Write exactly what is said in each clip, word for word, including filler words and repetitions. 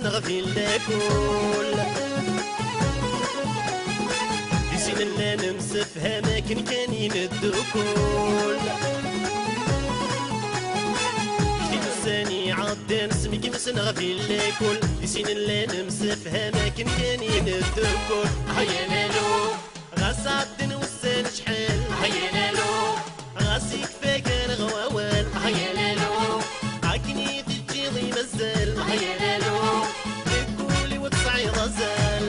Neɣ di lakul. Di sin nella nemsefham akken kan i neddukul. Deg ussan iɛeddan smi kemsen ɣef ilakul. Di sin nella nemsefham akken kan i neddukul. Hayya lalu, ɣas ɛeddan wussan acḥal. Hayya lalu, ɣas yekfa gar ɣ wawal. Hayya lalu, akken i teǧǧiḍ i mazal. Hayya lalu, deg wul-iw tesɛiḍ azal.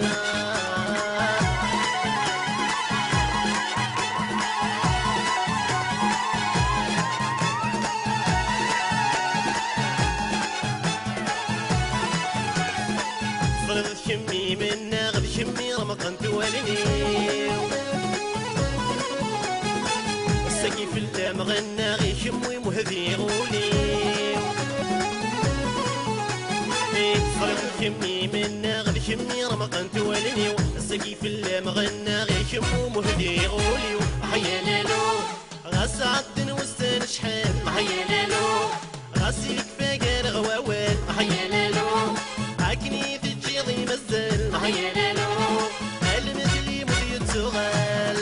Ẓriɣ d kemm i mennaɣ, d kemm i remqent wallen-iw. Ass-agi fell-am ɣennaɣ, i kemm i muhdiɣ ul-iw. Ẓriɣ d kemm i mennaɣ, d kemm i remqent wallen-iw. Ass-agi fell-am ɣennaɣ, i kemm i muhdiɣ ul-iw. Hayya lalu, ɣas ɛeddan wussan acḥal. Hayya lalu, ɣas yekfa gar ɣ wawal. Hayya lalu, akken i teǧǧiḍ i mazal. Hayya lalu, almend limut yettuɣal.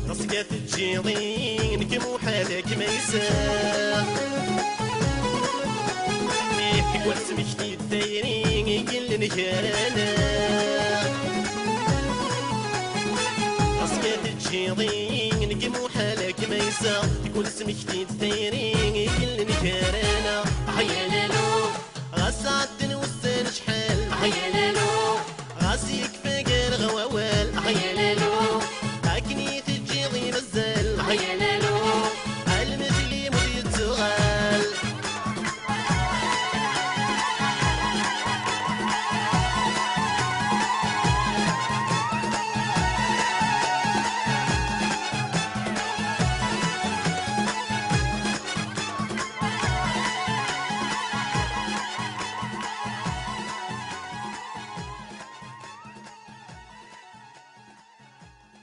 Ɣas ka teǧǧiḍ-iyi, nekk muḥal ad kem-ayseɣ. Tikwal tesmekti-d tayri i yellan gar-aneɣ. Ɣas ka teǧǧiḍ-iyi, nekk muḥal ad kem-ayseɣ. Tikwal tesmekti-d tayri i yellan gar-aneɣ. Hayya lalu, ɣas ɛeddan wussan acḥal. Hayya lalu,